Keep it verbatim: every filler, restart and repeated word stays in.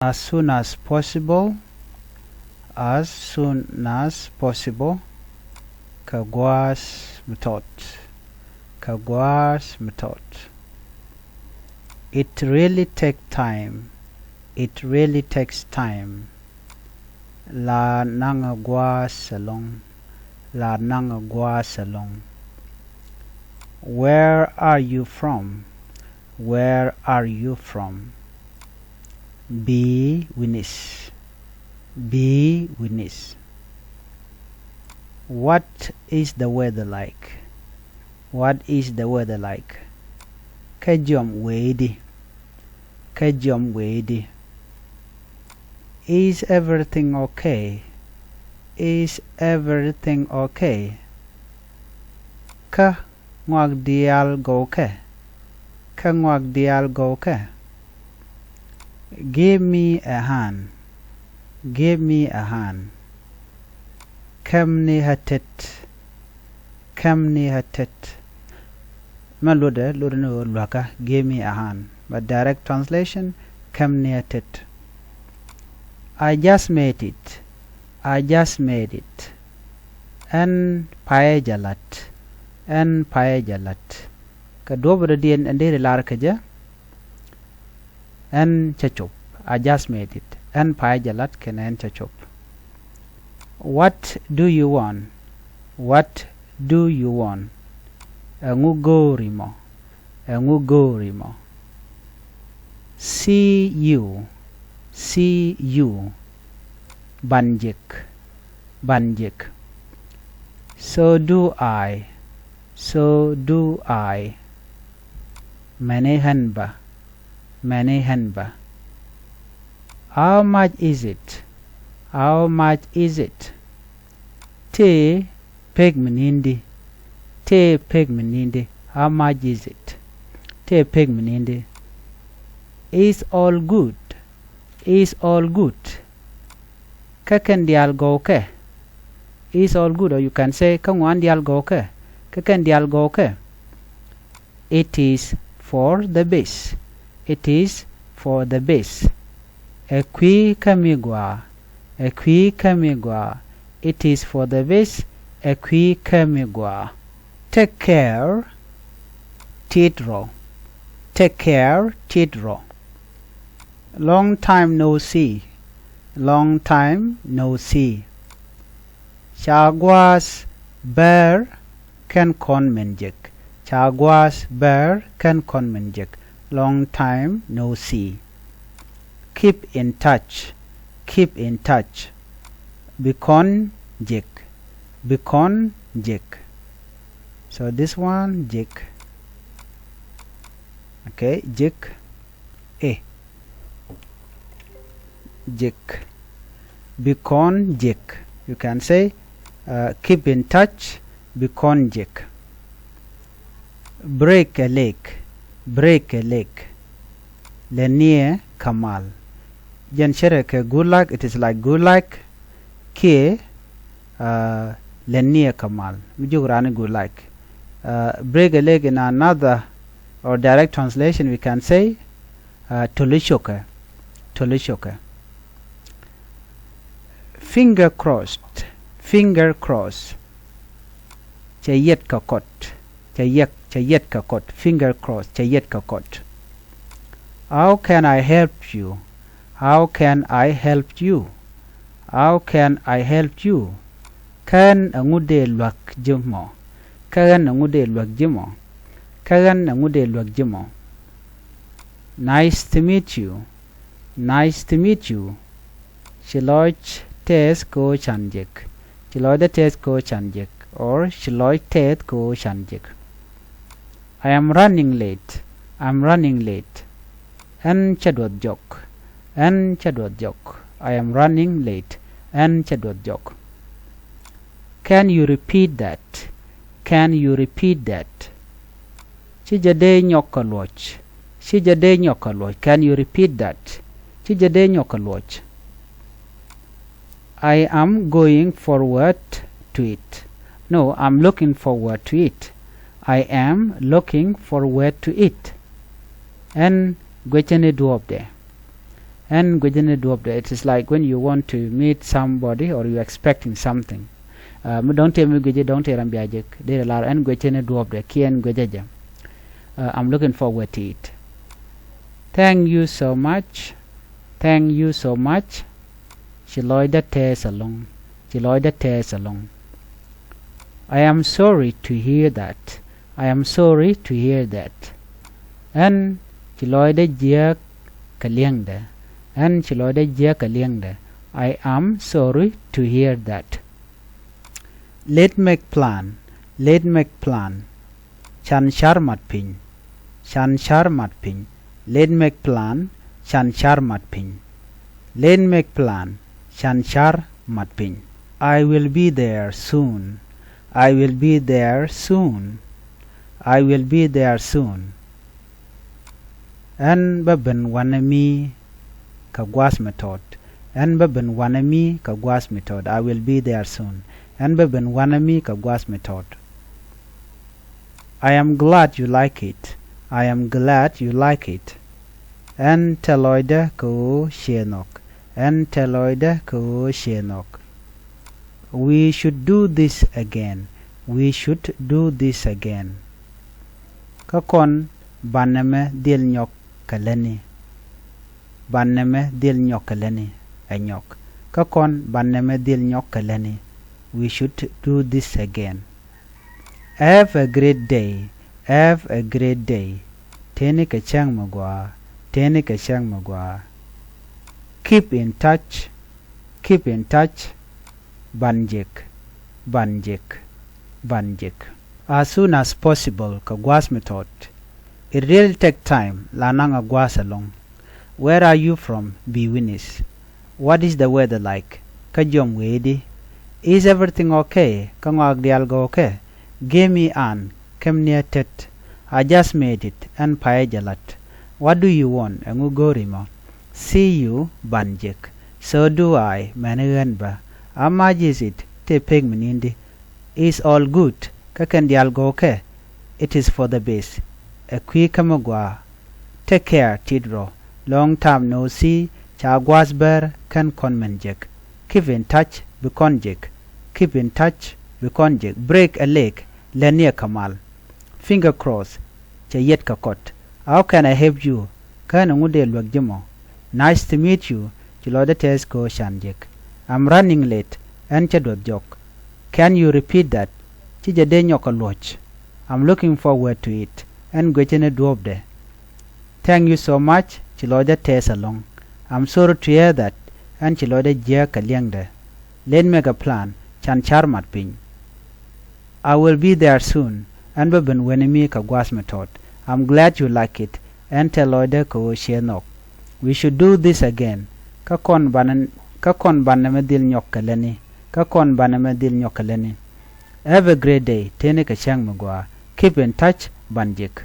As soon as possible. As soon as possible. Kɛ gua̱a̱th mi tɔt. Kɛ gua̱a̱th mi tɔt. It really take time. It really takes time. La naŋ a gua̱a̱th ɛlɔ̱ŋ. La naŋ a gua̱a̱th ɛlɔ̱ŋ. Where are you from? Where are you from? Bi winis. Bi winis. What is the weather like? What is the weather like? Kä jiɔam wëë di. Kä jiɔam wëë di. Is everything okay? Is everything okay? Kä ŋɔak diaal gɔwkɛ. Kä ŋɔak diaal gɔwkɛ. Give me a hand. Give me a hand. Käm ni ɣä tet. Käm ni ɣä tet. Mɛ luɔtdɛ, luɔtdɛ ni ɣöö luäkä, give me a hand. But direct translation, käm ni ɣä tet. I just made it. I just made it. Ɛn payɛ jɛ la̱t. Ɛn payɛ jɛ la̱t. Kɛ duɔ̱ɔ̱p rɔ diɛn ɛn deri lar kä jɛ. Ɛn cä cop. I just made it. Ɛn payɛ jɛ la̱t kɛnɛ ɛn cä cop. What do you want? What do you want? Ɛŋu go̱o̱ri mɔ? Ɛŋu go̱o̱ri mɔ? See you. See you. Ban jek. Ban jek. So do I. So do I. Mɛni ɣän bä. Mɛni ɣän bä. How much is it? How much is it? Tëë pek mi ni̱n di. Tëë pek mi ni̱n di. How much is it? Tëë pek mi ni̱n di. Is all good. Is all good. Kä kɛn diaal gɔwkɛ. Is all good, or you can say kä ŋuan diaal gɔwkɛ. Kä kɛn diaal gɔwkɛ. It is for the best. It is for the best. Ɛ kui̱ kä mi gɔaa. Ɛ kui̱ kä mi gɔaa. It is for the best. Ɛ kui̱ kä mi gɔaa. Take care. Tit rɔ. Take care. Tit rɔ. Long time no see. Long time no see. Ca gua̱a̱th bäär kɛn kɔn min jek. Ca gua̱a̱th bäär kɛn kɔn min jek. Long time no see. Keep in touch. Keep in touch. Bi kɔn jek. Bi kɔn jek. So this one, jek. Okay, jek. Ɛ. Jek. Bi kɔn jek. You can say, uh, keep in touch. Bi kɔn jek. Break a leg. Break a leg. Lɛ niɛ kɛ mal. Jɛn cärɛ kɛ good luck, it is like good luck. Kiɛ, uh, lɛ niɛ kɛ mal. Mi jiök raan i̱ good luck. Uh, break a leg in another or direct translation, we can say, uh, toli cokɛ. Toli cokɛ. Finger crossed. Finger crossed. Cɛ yɛt kɛ kɔt. Cɛ yɛt, cɛ yɛt kɛ kɔt. Finger crossed. Cɛ yɛt kɛ kɔt. How can I help you? How can I help you? How can I help you? Kä ɣän ɛŋu dee luäk ji̱ mɔ? Kä ɣän ɛŋu dee luäk ji̱ mɔ? Kä ɣän ɛŋu dee luäk ji̱ mɔ? Nice to meet you. Nice to meet you. Ci lɔc tɛth kɛ ɣöö can jek. Ci lɔcdä tɛth kɛ ɣöö can jek. Or ci lɔc tɛth kɛ ɣöö can jek. I am running late. I'm running late. Ɣän cä duɔth jɔk. Ɣän cä duɔth jɔk. I am running late. Ɣän cä duɔth jɔk. Can you repeat that? Can you repeat that? Ci jɛ dee nyɔk kɛ luɔc. Ci jɛ dee nyɔk kɛ luɔc. Can you repeat that? Ci jɛ dee nyɔk kɛ luɔc. I am going forward to it. No, I'm looking forward to it. I am looking forward to it. Ɣän guic ni duɔ̱ɔ̱pdɛ. Ɛn guecä ni duɔ̱ɔ̱pdɛ. It is like when you want to meet somebody or you expecting something. Uh, mi dɔ̱ŋ tëë mi guecä dɔ̱ŋ tëë ram bia jek. Dee lar ɛn guecä ni duɔ̱ɔ̱pdɛ kiɛ ɛn guecä jɛ. Uh, I'm looking forward to it. Thank you so much. Thank you so much. Ci lɔcdä tɛɛth ɛlɔ̱ŋ. Ci lɔcdä tɛɛth ɛlɔ̱ŋ. I am sorry to hear that. I am sorry to hear that. Ɛn ci lɔcdä jiääk kɛ li̱eŋdɛ. Ɛn ci lɔcdä jiääk kɛ li̱eŋdɛ. I am sorry to hear that. Let make plan. Let make plan. Can car mat piny. Can car mat piny. Let make plan. Can car mat piny. Let make plan. Can car mat piny. I will be there soon. I will be there soon. I will be there soon. Ɛn bä ben wanɛ mi kɛ gua̱a̱th mi tɔt. Ɛn bä ben wanɛ mi kɛ gua̱a̱th mi tɔt. I will be there soon. Ɛn bä ben wanɛ mi kɛ gua̱a̱th mi tɔt. I am glad you like it. I am glad you like it. Ɛn tɛ lɔcdä kɛ ɣöö ciɛ nhɔk. Ɛn tɛ lɔcdä kɛ ɣöö ciɛ nhɔk. We should do this again. We should do this again. Kä kɔn banɛ mɛ dhil nyɔk kɛ lätni. Banɛ mɛ dhil nyɔk kɛ lätni. Ɛ nyɔk. Kä kɔn banɛ mɛ dhil nyɔk kɛ lätni. We should do this again. Have a great day. Have a great day. Tëëni kɛ cäŋ mi gɔaa. Tëëni kɛ cäŋ mi gɔaa. Keep in touch. Keep in touch. Ban jek. Ban jek. Ban jek. As soon as possible kɛ gua̱a̱th mi tɔt. It really take time, la naŋ a gua̱a̱th ɛlɔ̱ŋ. Where are you from? Bi wi̱nis. What is the weather like? Kä jiɔam wëëdi. Is everything okay? Kä ŋɔak diaal gɔw kɛ? Gimme an, kɛm ni a tet. I just made it, ɛn payä jɛ lat. What do you want? Ɛŋu go̱o̱ri mɔ? See you, ban jek. So do I, mɛni ɣän bä. How much is it? Tëë pek mi ni̱n di? Is all good, kä kɛn diaal gɔw kɛ? It is for the best. Ɛ kui̱ kä mi gɔaa. Take care, tit rɔ. Long time no see, ca gua̱a̱th bär kɛn kɔn mɛn jek. Keep in touch, bi kɔn jek. Keep in touch, bi kɔn jek. Break a leg, lätni ɛ kɛ mal. Finger cross, cɛ yet kɛ kɔt. How can I help you? Kä ɛn ɛŋu dee luäk ji̱ mɔ? Nice to meet you, ci lɔcdä tɛɛth kɛ ɣöö can jek. I'm running late, ɛn cä duɔth jɔk. Can you repeat that? Ci jɛ dee nyɔk kɛ luɔ̱c. I'm looking forward to it, ɛn guecä ni duɔ̱ɔ̱pdɛ. Thank you so much, ci lɔcdä tɛɛth ɛlɔ̱ŋ. I'm sorry to hear that, ɛn ci lɔcdä jiääk kɛ li̱eŋdɛ. Let make a plan, can car mat piny. I will be there soon, ɛn bä ben wëni mi kɛ gua̱a̱th mi tɔt. I'm glad you like it, ɛn tɛ lɔcdä kɛ ɣöö ciɛ nhɔk. We should do this again. Kä kɔn banɛ, kä kɔn banɛ mɛ dhil nyɔk kɛ lätni. Kä kɔn banɛ mɛ dhil nyɔk kɛ lätni. Have a great day, tëëni kɛ cäŋ mi gɔaa. Keep in touch, ban jek.